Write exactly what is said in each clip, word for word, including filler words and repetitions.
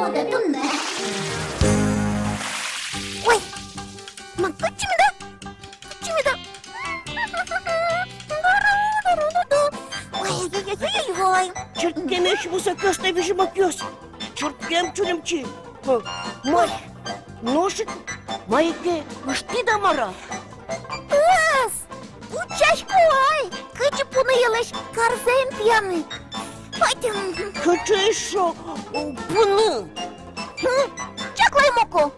Ой, ма, кытчы меда? Кытчы меда? Ой, ой, ой, ой, ой. Чырткемесь высокосто визьмокъёс. Чырткем чурымчи. Ой. Май, нош ик, мае ке ыштӥд-а, мар-а? Ӧс! Утчасько ай, кыӵе пуныелэсь карзэ интыяны. Пӧтем. Кыӵе эшшо, о, пуны? Хм, чаклай, Моко.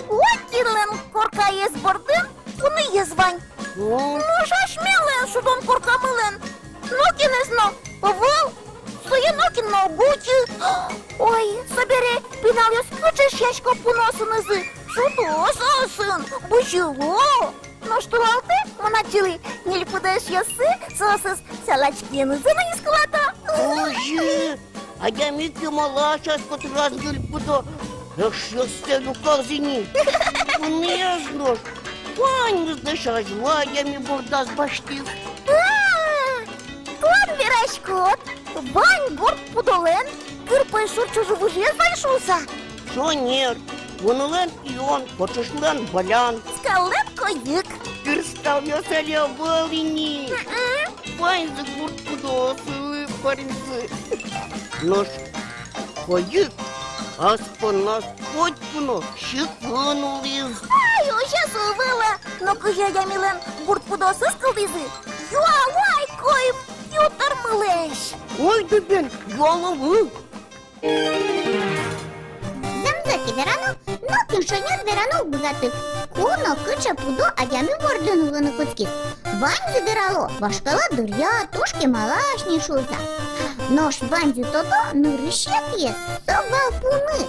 Котькинлэн коркаез бордын пуныез вань. О. Нош асьмелэн шудон коркамылэн нокинэз но ӧвӧл. Сое нокин но уг утьы. Ой, собере пиналъёс кыӵе эшъясько пуныосынызы. Шудо соосын, бызьыло. Нош толалтэ, мон адӟылӥ, ньыль пудо эшъёсы соосыз салачкиенызы но нискылато. Озьы, адями кемалась ас котыраз ньыль пудо эшъёссэ люкалоз ини. Пуныез нош ваньмызлэсь азьло адями бордаз басьтӥз. А, тон вераськод, вань гурт пудолэн кыр пӧйшур ӵыжы-выжыез вань шуыса. Шонер, вунылэн кион, кочышлэн балян. Скаллэн койык. Кыр скалъёс али ӧвӧл ини. Мгм. Ваньзы гурт пудоосылы пӧрмизы. Нош койык ас понназ котьку но сьӧкын улӥз. Ай, озьы со ӧвӧл-а? Но кызьы адямилэн гурт пудоосыз кылдӥзы? Юало ай, койм, ю тырмылэсь. Ойдо бен, юаломы. Зэмзэ ке верано, нокин шонер вераны уг быгаты, ку но кыӵе пудо адями бордын улыны кутскиз. Ваньзы верало, вашкала дыръя, туж кемалась ни шуыса. Нош ваньзы тодо, нырысетӥез со вал пуны.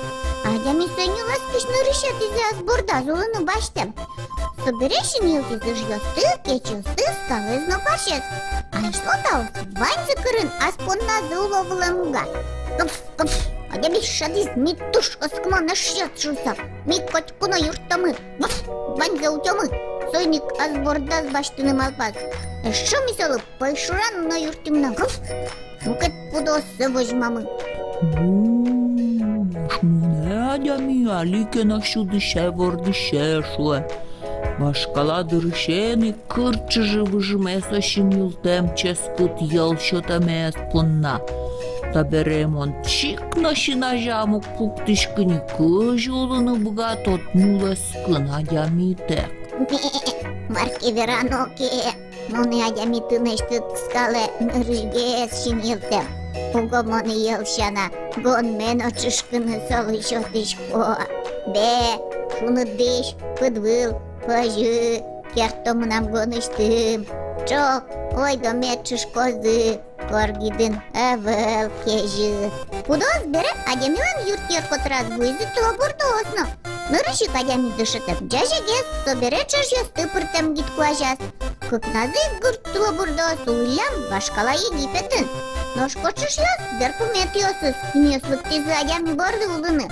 Адями сое нюлэскысь нырысетӥзэ ас бордаз улыны басьтэм. Собере синйылтӥз ыжъёсты, кечъёсты, скалэз но парсез. Азьло таос ваньзы кырын ас понназы уло вылэм уга. Кыф, кыф, адямиез шӧдӥз, ми туж оскымон эшъёс шуыса. Ми котьку но юрттомы. Вуф, ваньзэ утёмы. Соин ик ас бордаз басьтыны малпаз. Эшшо ми солы пӧйшуран но юрттӥм на. Вуф, мукет пудооссэ возьмамы. Нош монэ адями али ке но сюдӥсь-а, вордӥсь-а шуэ. Вашкала дырысен ик кыр ӵыжы-выжымез со синйылтэм ческыт йӧл сётэмез понна. Табере мон чик но син азям уг пуктӥськы ни, кызьы улыны быгатод нюлэскын адямитэк. Мар ке верано ке, монэ адями тынэсьтыд скалэ нырысьгес синйылтэм. Уго монэ йӧл сяна гонме но чышкыны солы сётӥсько. Бэ, шуныт дӥсь, пыдвыл, пӧзьы, керто мынам гонысьтым. Ӵок, ойдо мед чышкозы, коргидын ӧвӧл кезьыт. Пудоос бере адямилэн юртъер котыраз вуизы тылобурдоос но. Нырысь ик адями дышетэм ӟазегес, собере ӵӧжъёсты пыртэм гидкуазяз. Кыкназы ик гурт тылобурдоос улӥллям вашкала Египетын. Нош кочышъёс берпуметӥосыз, кинъёс лыктӥзы адями борды улыны.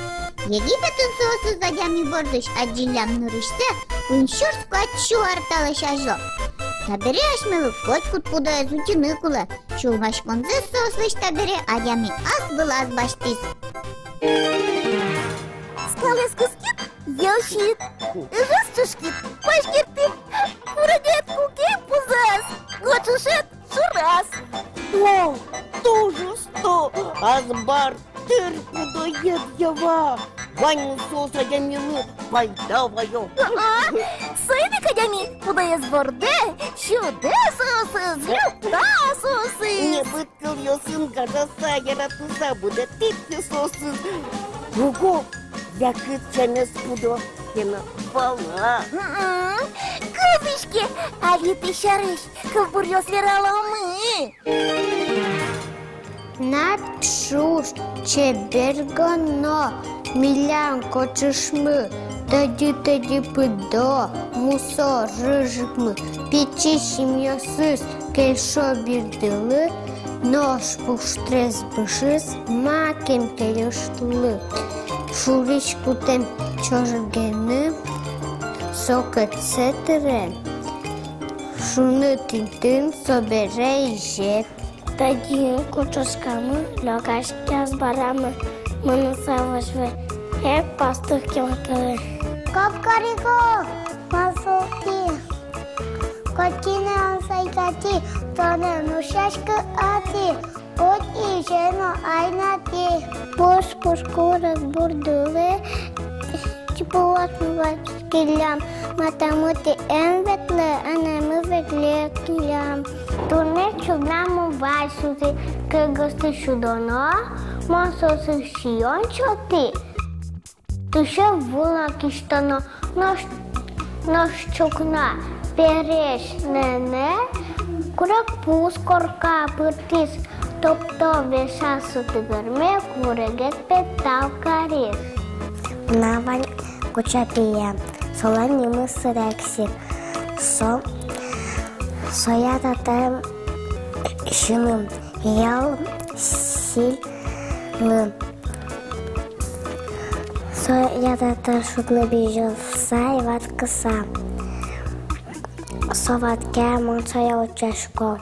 Египетын соосыз адями бордысь адӟиллям нырысьсэ куинь сюрс куать сю ар талэсь азьло. Табере асьмелы котькуд пудоез утьыны кулэ. Сюлмаськонзэс соослэсь табере адями ас вылаз басьтӥз. Скалэз кыскид — йӧл сиид, ыжез чышкид — пӧсь керттӥд, курегед куке пузаз, кочышед шураз. О, туж усто, азбар тыр пудоед Ева, ваньмыз соос адямилы пайда ваё. А-а, соин ик адями пудоез вордэ, сюдэ соосыз, люкта соосыз. Небыт кылъёсын гажаса, яратыса будэтӥд ке соосыз, уго лякыт сямез пудо ке но вал-а? М-м, кылзӥське, али тӥ сярысь кылбуръёс вераломы. Над шуш, чебер гоно, милям кочышмы, тӧдьы-тӧдьы пыдо, мусо рыжмы, пичи синъёсыз кельшо бирдылы, нош пуштрес бышыз макем кельышлы. Шурысь кутэм чорыгеным со кӧтсэ тырем, шуныт интыын собере изем. Тӧдьыен кочышкамы лёгаське азбарамы, Мынам савыш ве, э, пастух кемалкылы. Кокорико, мон султӥ. Котькинэ ум сайкатӥ, тонэн ушъяськытӥ. Коть изе но айнатӥ. Пуш-пуш курыт бурдылы, чипылак но вазь килям, матамы тӥ эн ветлэ, анаймы ветлэ килям. Туннэ сюднамы вазь сузэ, кӧгосты сюдоно, мон соосыз сиён сётӥ. Тыӵе ву но кисьтоно, нош, нош ӵукна пересь нэнэ, курегпуз корка пыртӥз, топто веша со тыгырме, курегез пе тау кариз. Мынам вань кучапие, солэн нимыз Рексик. Со, со ятатэ сиыны, йӧл сильыны. Со ятатэ шудыны бызьылыса, ватскыса. Со ватске, мон сое утчасько.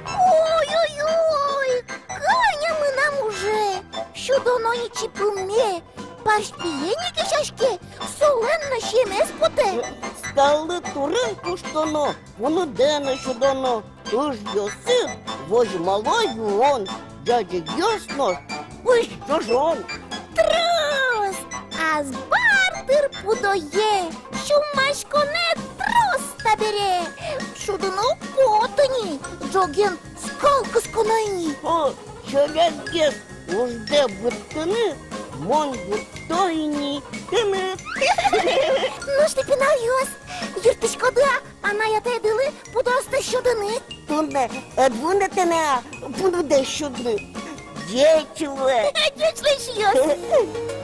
Ой-ой-ой, кӧня мынам уже! Сюдоно ини чипыме, пасьпие ини кесяське, солэн но сиемез потэ. Скаллы турын куштоно, пуныдэ но сюдоно, ыжъёсыз возьмало юон, ӟазегъёс но пызь ӵожон. Трос! Азбар дыр пудое, сюлмаськонэ трос табере. Сюдыны уг поты ини, ӝоген скал кысконо ини. О, чорыгес уждэ быдтыны, мон юртто ини тыныд. Нош тӥ, пиналъёс, юрттӥськоды-а анай-атайдылы пудоосты сюдыны? Туннэ ӧд вунэты на пуныдэ сюдыны. Ӟеч луэ. Ӟеч луэ, эшъёс.